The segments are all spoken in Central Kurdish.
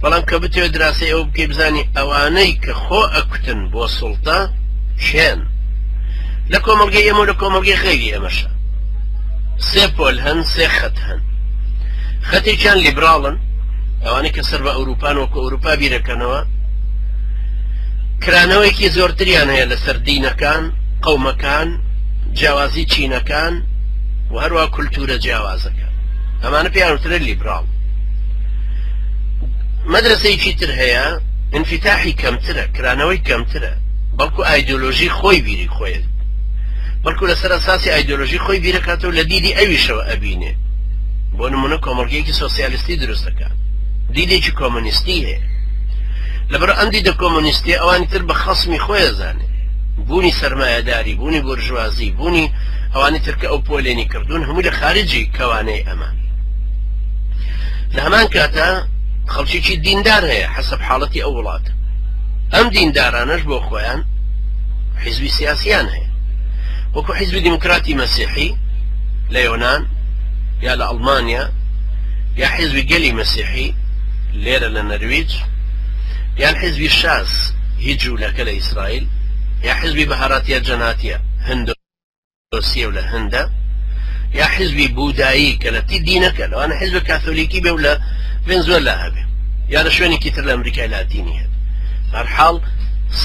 بەڵام کە بتەوێت دراسەی ئەوە بکەی بزانی ئەوانەی کە خۆ ئەکوتن بۆ سوڵتە کێن لە کۆمەڵگەی ئێمە و لە کۆمەڵگەی غەیری ئێمەشە. سێ پۆل هەن، سێ خەت هەن. خەتێکیان لیبراڵن، ئەوانەی کە سەر بە ئەوروپان وەکو ئەوروپا بیرەکەنەوە، کرانەوەیەکی زۆرتریان هەیە لەسەر دینەکان، قەومەکان، جیاوازی چینەکان و هەروە کولتورە جیاوازەکان. ئەمانە پێیان وترێ لیبراڵ. مەدرەسەیەکی تر هەیە ئینفیتاحی کەمترە، کرانەوەی کەمترە، بەڵکو ئایدۆلۆژی خۆی بیری خۆیە، بەڵکو لەسەر ئەساسی ئایدۆلۆژی خۆی بیرەکاتەوە لە دیدی ئەویشەوە ئەبینێ. بۆ نمونە کۆمەڵگەیەکی سۆسیالیستی دروست دەکات، دیدێکی کۆمۆنیستی هەیە. لەبەر ئەم دیدە کۆمۆنیستیە ئەوانی تر بە خەسمی خۆی ئەزانێ. بوونی سەرمایەداری، بوونی بورژوازی، بوونی ئەوانی تر کە ئەو پۆلێنی کردوون هەمووی لە خارجی کەوانەی ئەمە. لە هەمان کاتا خەڵکێکی دیندار هەیە حەسەب حاڵەتی ئەو وڵاتە. ئەم دیندارانەش بۆ خۆیان حیزبی سیاسیان هەیە، وەکو حیزبی دیموکراتی مەسیحی لە یۆنان یا لە ئەڵمانیا، یا حیزبی گەلی مەسیحی لێرە لە نەرویج، یان حیزبی شاس هی جوولەکە لە ئیسرائیل، یا حیزبی بەهاراتیە جەناتیە هندۆسیە و لە هندە، یا حیزبی بودایی کە لە تی دینەکە، لەوانە حیزب کاثۆلیکی بێ و لە ڤێنزوێلا هەبێ یا لە شوێنێکی تر لە ئەمریکای لاتینی هەبێ. بەهەرحاڵ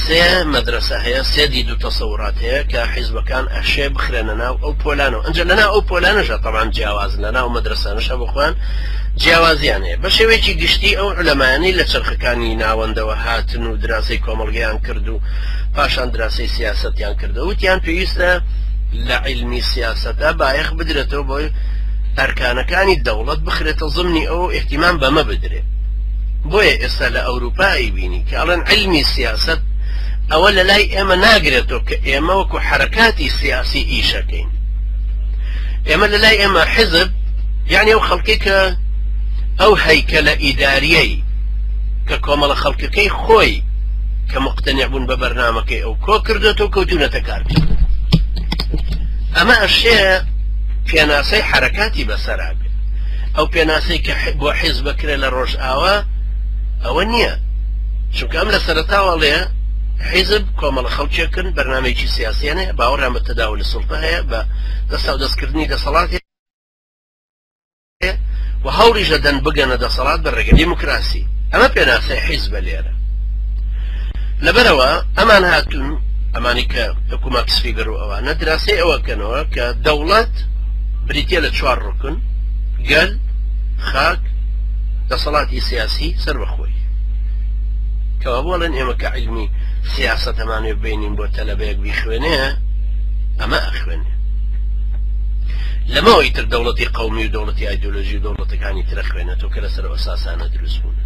سێ مەدرەسە هەیە، سێ دید و تەسەورات هەیە کە حیزبەکان ئەشێ بخرێنە ناو ئەو پۆلانەوە. ئەنجا لەناو ئەو پۆلانەشا تەبعەن جیاوازن، لەناو مەدرەسانەشا بۆ خۆیان جیاوازیان هەیە. بە شێوەیەکی گشتی ئەو عولەمایانەی لە چەرخەکانی ناوەندەوە هاتن و دراسەی کۆمەڵگەیان کرد و پاشان دراسەی سیاسەتیان کردەوە، وتیان پێویستە لە عیلمی سیاسەتا بایەخ بدرێتەوە بۆی ئەرکانەکانی دەوڵەت بخرێتە زمنی ئەو ئیهتیمام بەمە بدرێ. بۆیە ئێستا لە ئەوروپا ئەیبینی کە ئەڵێن عیلمی سیاسەت ئەوە لە لای ئێمە ناگرێتەوە کە ئێمە وەکو حەرەکاتی سیاسی ئیشەکەین. ئێمە لە لای ئێمە حیزب یعنی ئەو خەڵکەی کە ئەو هەیکەلە ئیداریەی کە کۆمەڵە خەڵکەکەی خۆی کە مقتنع بوون بە بەرنامەکەی ئەو کۆ کردوێتەوە کەوتونەتە کارکردن. ئەمە ئەشێ پێناسەی حەرەکاتی بەسەرا بێت. ئەو پێناسەی کە بۆ حیزب بکرێت لە ڕۆژئاوا ئەوە نییە، چونکە ئەم لە سەرەتاوە ڵێ حیزب کۆمەڵە خەڵکێکن بەرنامەیەکی سیاسیان هەیە، باوەڕیان بە تەداولی سوڵتە هەیە، بە دەستاودەستکردنی دەسەڵات هەیە و هەوڵیش دەدەن بگەنە دەسەڵات بە ڕێگەی دیموکراسی. ئەمە پێناسەی حیزبە لێرە. لەبەرەوە ئەمان هاتوون، ئەمانی کە وەکو ماکس فیبەر و ئەوانە دراسەی ئەوە کەنەوە کە دەوڵەت بریتیە لە چوار ڕوکن، گەل، خاک، دەسەڵاتی سیاسی سەربەخۆی. کەوابوو ئەڵێن ئێمە کە عیلمی سیاسەت ئەمانەوێ بینین بۆ تەلەبەیەک بیخوێنێ، ئەمە ئەخوێنێ. لەمەوە ئیتر دەوڵەتی قەومی و دەوڵەتی ئایدۆلۆژی و دەوڵەتەکانی ترە خوێنێتەوە کە لەسەر ئەو ئەساسانە دروست بوون.